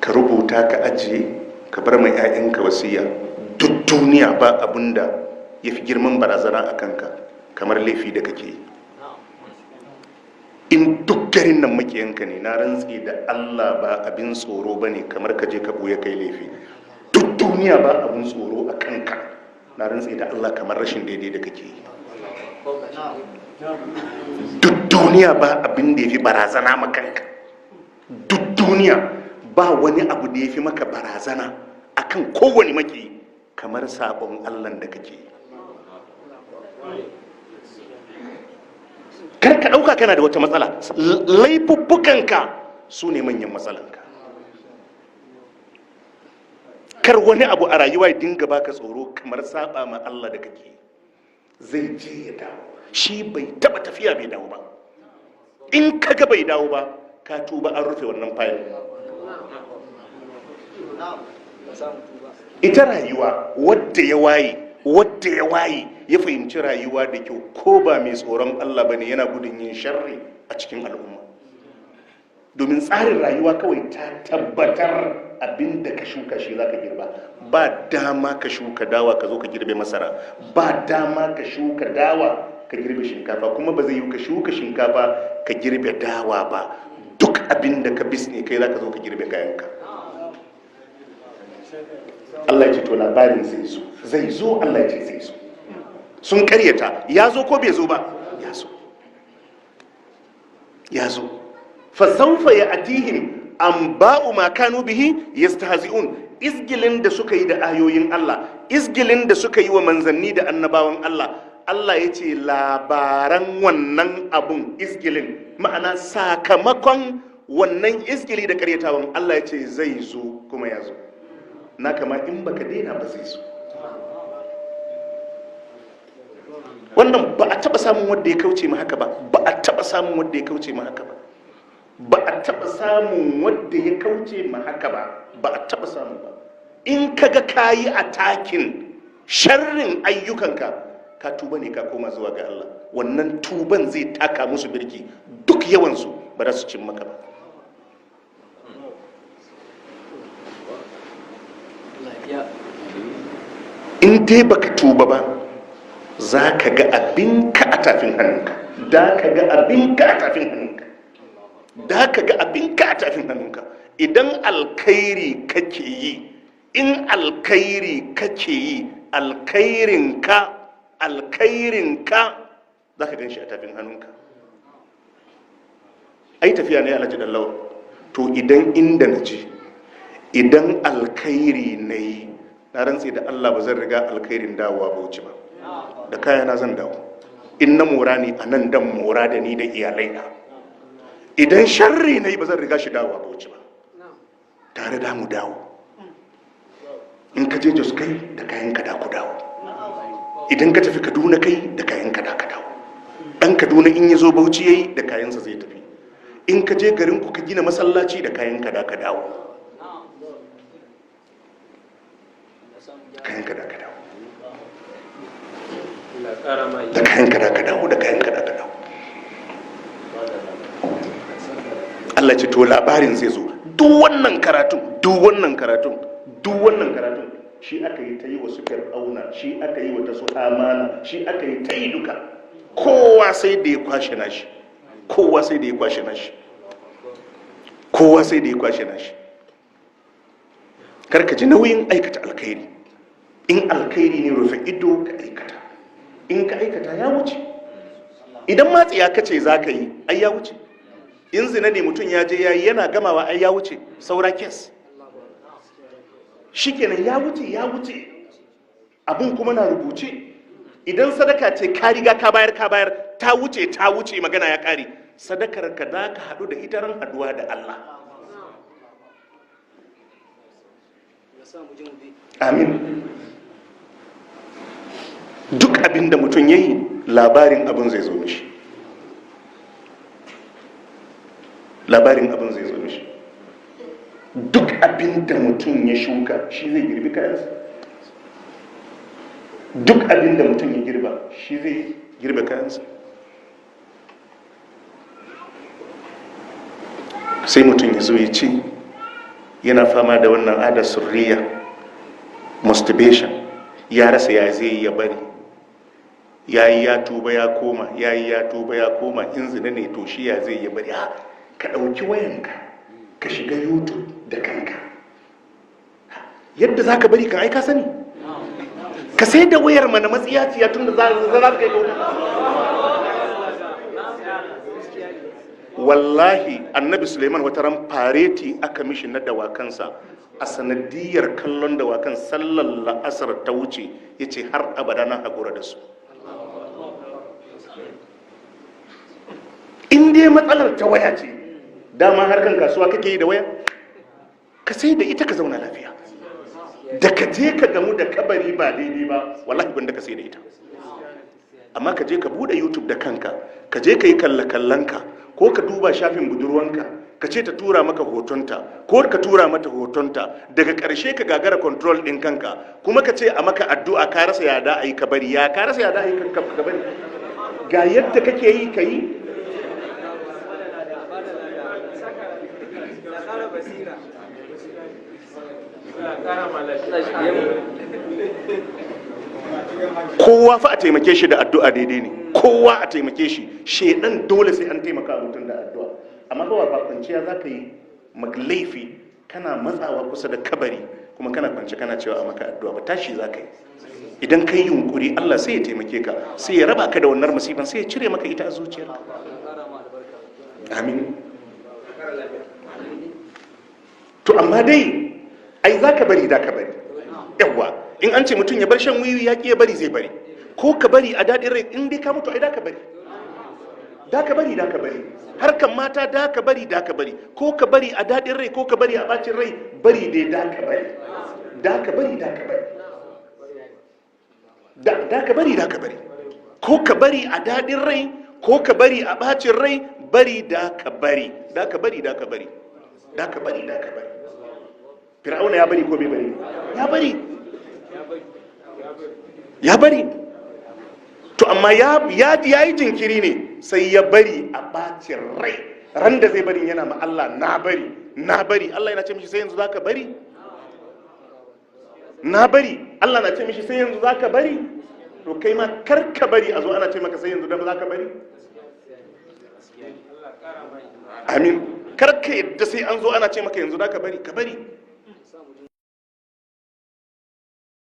Ka rubuta ka ajiye, ka bar mai 'ya'yanka wasiya. Duk duniya ba abunda ya fi girman barazana a kanka kamar laifi da kake yi. In duk garin nan makiyanka ne, na rantse da Allah ba abin tsoro ba ne kamar ka je ka buya kai laifi. Duk duniya ba abin tsoro a kanka, na rantse da Allah, kamar rashin daidai da kake yi. Duk duniya ba abin da ya fi barazana ma kanka. Duk duniya ba wani abu da ya fi maka barazana akan kowane maki kamar sabon Allah da kake yi. Kar ka ɗauka kana da wata matsala, laifuffukanka su ne manyan matsalanka. Kar wani abu a rayuwa ya dinga baka tsoro kamar saba ma Allah da kake yi. Zai je ya dawo, shi bai taba tafiya bai dawo ba. In kaga bai dawo ba, ka tuba, an rufe wannan fayil. Ita rayuwa, wadda ya waye, wadda ya waye ya fahimci rayuwa da kyau, ko ba mai tsoron Allah bane, yana gudun yin sharri a cikin al'umma, domin tsarin rayuwa kawai ta tabbatar abin da ka shuka shi za ka girba. Ba dama ka shuka dawa ka zo ka girbe masara, ba dama ka shuka dawa ka girbe shinkafa, kuma ba zai yi ka shuka shinkafa ka girbe dawa ba. Duk abin da ka bisne kai za ka zo ka girbe kayanka. Allah ya ce to labarin zai zo, zai zo. Allah ya ce zai zo. Sun karyata. Ya zo ko bai zo ba? Ya zo, ya zo. Fasaufa ya atihim an ba'u ma kanu bihi yastahzi'un. Izgilin da suka yi da ayoyin Allah, izgilin da suka yi wa manzanni da annabawan Allah, Allah ya ce labaran wannan abun izgilin, ma'ana sakamakon wannan izgili da karyatawan, Allah ya ce zai zo, kuma ya zo. Na kama in baka daina ba zai zo. Wannan ba a taba samun wanda ya kauce ma haka ba, ba a taba samun wanda ya kauce ma haka ba, ba a taba samun wanda ya kauce ma haka ba, ba a taba samu ba. In kaga kayi atakin sharrin ayyukanka, ka tuba ne, ka koma zuwa ga Allah, wannan tuban zai taka musu birki. Duk yawansu ba za su cin maka ba. In dai baka tuba ba, za ka ga abinka a tafin hannunka, da ka ga abinka a tafin hannunka, da ka ga abinka a tafin hannunka. Idan alkhairi kake yi, in alkhairi kake yi, alkhairinka, alkhairinka za ka gan shi a tafin hannunka. Ai tafiya ne, Alhaji Dallawa. To idan inda na je, idan alkhairi na yi, na rantse da Allah ba zan riga alkhairin dawowa Bauchi ba. Da kayana zan dawo. In na mora ne a nan, dan mora da ni da iyalai na. Idan sharri na yi, ba zan riga shi dawowa Bauchi ba. Tare da mu dawo. In ka je Jos kai da kayan ka da ku dawo. Idan ka tafi Kaduna kai da kayan ka da ka dawo. Dan Kaduna in ya zo Bauchi yayi, da kayansa zai tafi. In ka je garin ku ka gina masallaci, da kayan ka da ka dawo, kayan ka da ka dawo, da kayan ka da ka dawo, da kayan ka da ka dawo. Allah ce to labarin zai zo. Duk wannan karatun, duk wannan karatun, duk wannan karatun shi aka yi ta yi wa su Fir'auna, shi aka yi wa ta su Amana, shi aka yi ta yi duka. Kowa sai da ya kwashe nashi, kowa sai da ya kwashe nashi, kowa sai da ya kwashe nashi. Karka ji nauyin aikata alkhairi. In alkhairi ne, rufe ido ka aikata. In ka aikata, ya wuce. Idan matsiya ka ce za ka yi, ai ya wuce. In zina ne mutum ya je ya yi, yana gamawa ai ya wuce, saura kes. Shikenan, ya wuce, ya wuce. Abun kuma na rubuce. Idan sadaka ce, ka riga ka bayar, ka bayar, ta wuce, ta wuce, magana ya kare. Sadakar ka da ka haɗu da ita ran haduwa da Allah. Amin. Duk abin da mutum ya yi, labarin abin zai zo mishi, labarin abin zai zo mishi. Duk abin da mutum ya shuka, shi zai girbi kayansa. Duk abin da mutum ya girba, shi zai girbe kayansa. Sai mutum ya zo ya ce Yana fama da wannan ada surriya, masturbation, ya rasa ya zai ya bari. Ya yi ya tuba ya koma, ya yi ya tuba ya koma. In zina ne to shi ya zai ya bari? Ka ɗauki wayanka ka shiga YouTube da kanka. Yadda za ka bari kan aika sani, ka sai da wayar mana matsiyaciya, tun da za ka kai ka. Wallahi Annabi Suleiman wata ran fareti aka mishi na dawakansa. A sanadiyar kallon dawakan, sallar la'asar ta wuce, ya ce har abada na haƙura da su. In dai matsalar ta waya ce, dama harkan kasuwa kake yi da waya, ka sai da ita ka zauna lafiya. Da ka je ka gamu da kabari ba daidai ba, wallahi gwanda ka sai da ita. Amma ka je ka bude YouTube da kanka, ka je ka yi kalle-kallenka, ko ka duba shafin budurwanka, ka ce ta tura maka hotonta ko ka tura mata hotonta, daga ƙarshe ka gagara control ɗin kanka, kuma ka ce a maka addu'a, ka rasa ya da a yi ka bari. Ya ka rasa ya da a yi ka bari? Ga yadda kake yi ka yi. Kowa fa a taimake shi da addu'a daidai ne, kowa a taimake shi. Shedan dole sai an taimaka mutum da addu'a. Amma ba ba kwanciya za ka yi laifi, kana matsawa kusa da kabari, kuma kana kwance kana cewa a maka addu'a ba. Tashi za ka yi. Idan kai yunkuri, Allah sai ya taimake ka, sai ya raba ka da wannan masifan, sai ya cire maka ita a zuciyarka. Amin. To amma dai ai za ka bari, da ka bari. Yawwa, in an ce mutum ya bar shan wiwi ya ki ya bari, zai bari. Ko ka bari a daɗin rai, in dai ka mutu ai da ka bari, da ka bari, da ka bari. Harkan mata da ka bari, da ka bari. Ko ka bari a daɗin rai, ko ka bari a bacin rai, bari dai da ka bari, da ka bari, da ka bari, da ka bari, da ka bari. Ko ka bari a daɗin rai, ko ka bari a bacin rai, bari da ka bari, da ka bari, da ka bari, da ka bari, da ka bari. Fir'auna ya bari ko bai bari? Ya bari, ya bari. To amma ya yi jinkiri ne, sai ya bari a bacin rai. Ran da zai bari yana ma Allah, na bari, na bari. Allah yana ce mishi, sai yanzu zaka bari? Na bari. Allah na ce mishi, sai yanzu zaka bari? To kai ma kar ka bari a zo ana ce maka sai yanzu da zaka bari. Amin. Kar ka yadda sai an zo ana ce maka yanzu zaka bari. Ka bari.